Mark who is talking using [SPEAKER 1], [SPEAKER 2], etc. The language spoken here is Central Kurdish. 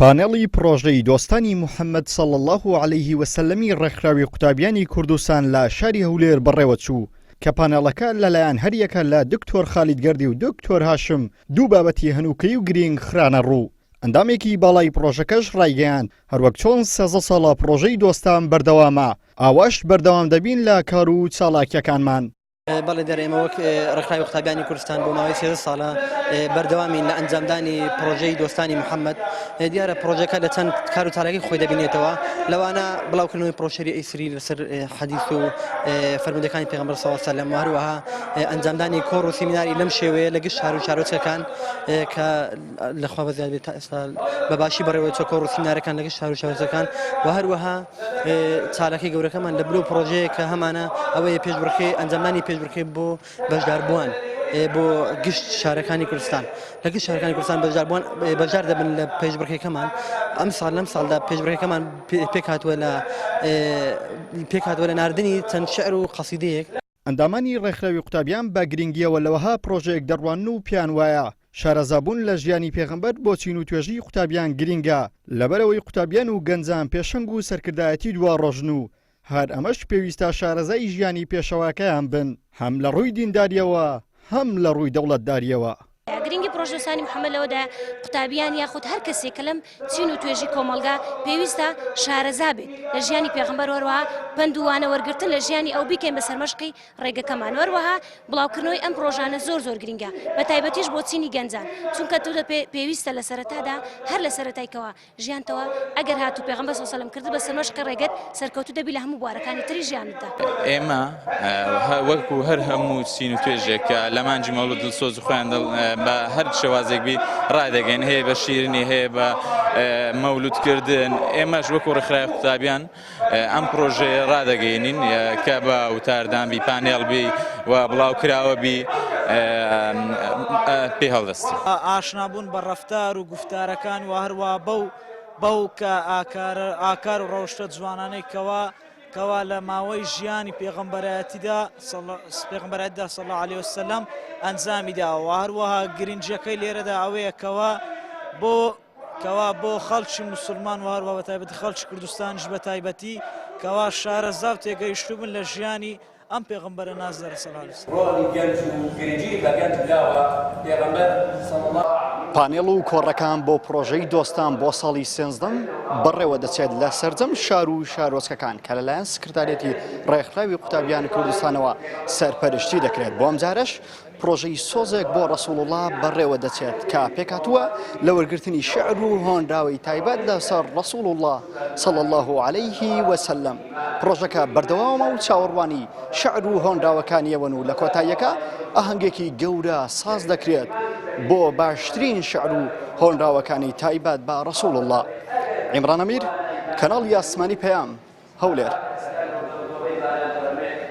[SPEAKER 1] پانێڵی پڕۆژەی دۆستانی محەممەد صلی اللە علیه وسلم ی ڕێکخراوی قوتابیانی کوردستان لە شاری هەولێر بەڕێوەچوو، کە پانێڵەکە لەلایەن هەریەکە لە دکتۆر خالید گەردی و دکتۆر هاشم دوو بابەتی هەنووکەیی و گرینگ خرانەڕوو. ئەندامێکی باڵای پڕۆژەکەش ڕایگەیاند، هەروەک چۆن 13 ساڵە پڕۆژەی دۆستان بەردەوامە، ئاواش بەردەوام دەبین لە کار و چالاکییەکانمان.
[SPEAKER 2] بەڵێ دیارە ئێمە وەک ڕێکخراوی قوتابیانی کوردستان بۆ ماوەی 13 ساڵە بەردەوامین لە ئەنجامدانی پرۆژەی دۆستانی محەممەد دیارە پرۆژەکە لە چەند کار و چالاکی خۆی دەبینێتەوە لەوانە بڵاوکردنەوەی پرۆشەری ئەیسری لەسەر حەدیث و فەرمودەکانی پێغەمبەر صلی الله علیه و سلم و هەروەها ئەنجامدانی کۆڕ و سیمیناری لەم شێوەیە لە گشت شار و شارۆچکەکان کە لەخوا بەزیاد بێت تا ئێستا بە باشی بەڕێوە چۆ کۆڕ و سیمینارەکان لە گشت شار و شارۆچکەکان و هەروەها چالاکی گەورەکەمان لە بلو پرۆژەیە کە هەمانە ئەوەیە پێشبڕکێ ئەنجامدانی پێشبڕکێ بۆ بەشداربووان بۆ گشت شارەکانی کوردستان لە گشت شارەکانی کوردستان بەشداربووان بەشدار دەبن لە پێشبڕکێکەمان ئەم ساڵ لەم ساڵدا پێشبڕکێکەمان پێکهاتووە لە پێکهاتووە لە ناردنی چەند شعر و قەسیدەیەک.
[SPEAKER 1] ئەندامانی ڕێکخراوی قوتابیان بە گرنگییەوە لە وەها پڕۆژەیەک دەڕوانن و پێیان وایە شارەزابوون لە ژیانی پێغەمبەر بۆ چین و توێژی قوتابیان گرینگە، لەبەرئەوەی قوتابیان و گەنجان پێشەنگ و سەرکردایەتی دواڕۆژن و هەر ئەمەش پێویستە شارەزای ژیانی پێشەواکەیان بن هەم لە ڕووی دیندارییەوە هەم لە ڕووی دەوڵەتدارییەوە.
[SPEAKER 3] گرنگی پڕۆژەی دۆستانی محەمەد لەوەدایە قوتابیان یاخود هەر کەسێک کە لەم چین و توێژی کۆمەڵگا پێویستە شارەزا بێت لە ژیانی پێغەمبەر وەروەها پەند و وانە وەرگرتن لە ژیانی ئەو بیکەین بە سەرمەشقی ڕێگەکەمان وەروەها بڵاوکردنەوەی ئەم پڕۆژانە زۆر زۆر گرنگە بە تایبەتیش بۆ چینی گەنجان چونکە تۆ پێویستە لە سەرەتادا هەر لە سەرەتایکەوە ژیانتەوە ئەگەر هاتوو پێغەمبەر صلی اللە علیه و سلم کردت بە سەرمەشقی ڕێگەت سەرکەوتوو دەبی لە هەموو بوارەکانی تری ژیانتدا.
[SPEAKER 4] ئێمە وەکو هەر هەموو چین و توێژێک کە لە مانگی مەولود دڵسۆز خۆیان دڵ بە هەر شێوازێک بی ڕادەگەین هەیە بە شیرنی هەیە بە مەولودکردن ئێمەش وەکو ڕێکخراوی قوتابیان ئەم پرۆژەیە ڕادەگەینین کە بە وتاردان بی پانێڵ بی و بڵاوکراوە بی پێ هەڵدەستین.
[SPEAKER 5] ئاشنابوون بە ڕەفتار و گوفتارەکان و هەروەها بەو بەو کە ئاکار ئاکار و ڕەوشتە جوانانەی کەوا کەوا لە ماوەی ژیانی پێغەمبەرایەتیدا پێغەمبەرایەتیدا صلی الله علیه وسلم ئەنجامی داوە و هەروەها گرنگیەکەی لێرەدا ئەوەیە کەوا بۆ کەوا بۆ خەڵکی موسڵمان و هەروە بەتایبەتی خەڵکی کوردستانیش بە تایبەتی کەوا شارەزا و تێگەیشتوو بن لە ژیانی ئەم پێغەمبەرە نازدارە صلی اللە علیە وسلم.
[SPEAKER 6] ڕۆڵی گەنج و گرنگی بە گەنج دراوە، پێغەمبەر صلی اللە.
[SPEAKER 1] پانێڵ و کۆڕەکان بۆ پڕۆژەی دۆستان بۆ ساڵی سێنزدەم بەڕێوەدەچێت لە سەرجەم شار و شارۆچکەکان کە لەلایەن سکرتاریەتی ڕێکخراوی قوتابیان کوردستانەوە سەرپەرشتی دەکرێت بۆ ئەمجارەش پڕۆژەی سۆزێک بۆ ڕەسوڵوڵا بەڕێوە دەچێت کە پێکهاتووە لە وەرگرتنی شعر و هۆنراوەی تایبەت لەسەر ڕەسوڵوڵا صلی اللە علیه وسلم. پڕۆژەکە بەردەوامە و چاوەڕوانی شعر و هۆنراوەکانیەوەن و لە کۆتاییەکە ئاهەنگێکی گەورە ساز دەکرێت بۆ باشترین شعر و هۆنراوەکانی تایبەت بە ڕەسوڵوڵا. عیمڕان ئەمیر، کەناڵی ئاسمانی پەیام، هەولێر.